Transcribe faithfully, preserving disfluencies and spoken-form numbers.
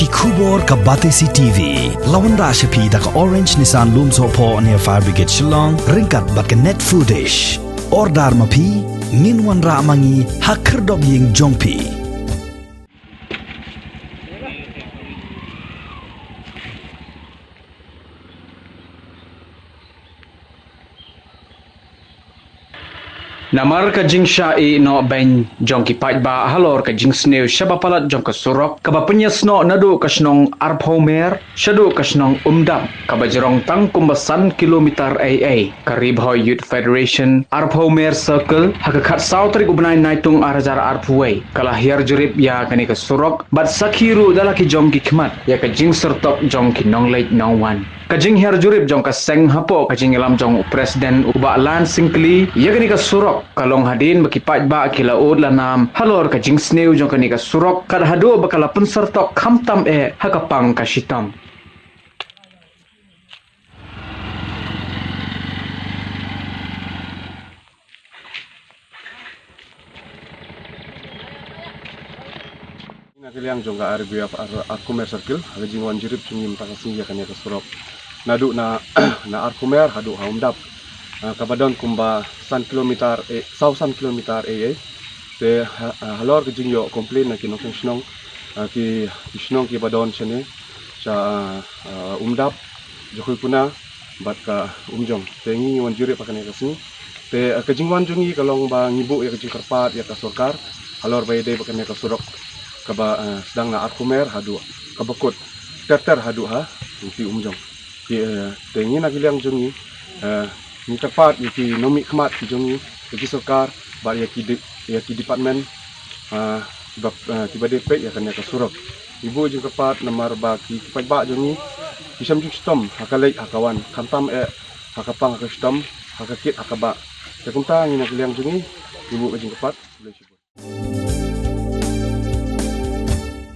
Khubor ka Batesi T V la wanrah sha phi da ka Orange Nissan Lumsohphoh near Fire Brigade Shillong, ryngkat bad ka Net Foodish. Order ma phi, ngin wanrah ma ngi ha khyrdop ïing jong phi. Namar ka jingshah ïehnoh beiñ jong ki paidbah halor ka jingsniew shaba palat jong ka surok kaba pynïasnoh naduh ka shnong Arphewmer shaduh ka shnong Umdap, kaba jrong tang kumba san kilometer ei ei, ka Ri Bhoi Youth Federation Arphewmer Circle ha ka khatsaw tarik u bnai Naitung ar hajar arphew wei ka la hiar jurip ïa kane ka surok bad sakhi ruh da la ki jong ki khmat ïa ka jingsyrtok jong ki nongleit nongwan. Ka jinghiar jurip jong ka seng hapoh ka jingïalam jong u President u Bah Lan Syngkli ïa kane ka surok ka long hadien ba ki paidbah ki la ud la nam halor ka jingsniew jong kane ka surok, kat haduh ba ka la pynsyrtok khamtam eh ha ka pang ka shitom. Na ka liang jong ka R B F Ar-, Arphewmer Circle, ha ka jingwan jurip jong ngi mynta ka sngi ïa kane ka surok. Naduh na, na Arphewmer haduh ha Umdap. Ah, kaba don kumba san kilometer, eh, saw san kilometer, eh, eh. Te ha-, ah, halor ka jingïoh complain na ki nongshong shnong, ah, ki, ki shnong kiba don shane, sha, ah, Umdap, Jakhuipuna, bad ka Umjong. Te ngi wan jurip ha kane ka sngi. Te, eh, ka jingwan jong ngi ka long ba ngi buh ïa ka jingkyrpad ïa ka sorkar halor ba ïadei bad kane ka surok kaba, eh, sdang na Arphewmer haduh kaba kut ter ter haduh ha Umjong. Ki, eh, te ngi na ki liang jong ngi, eh, ngi kyrpad ïa ki nongmihkhmat ki jong ngi, ïa ki sorkar bad ïa ki di-, ïa ki department, eh, kiba, eh, kiba dei peit ïa kane ka surok. Ngi buh jingkyrpad namar ba ki, ki paidbah jong ngi ki sham jingshitom ha ka leit ha ka wan, khamtam eh ha ka pang ha ka shitom, ha ka kit ha ka bah. Te kumta ngi na ka liang jong ngi ngi buh ka jingkyrpad. Khublei shibun.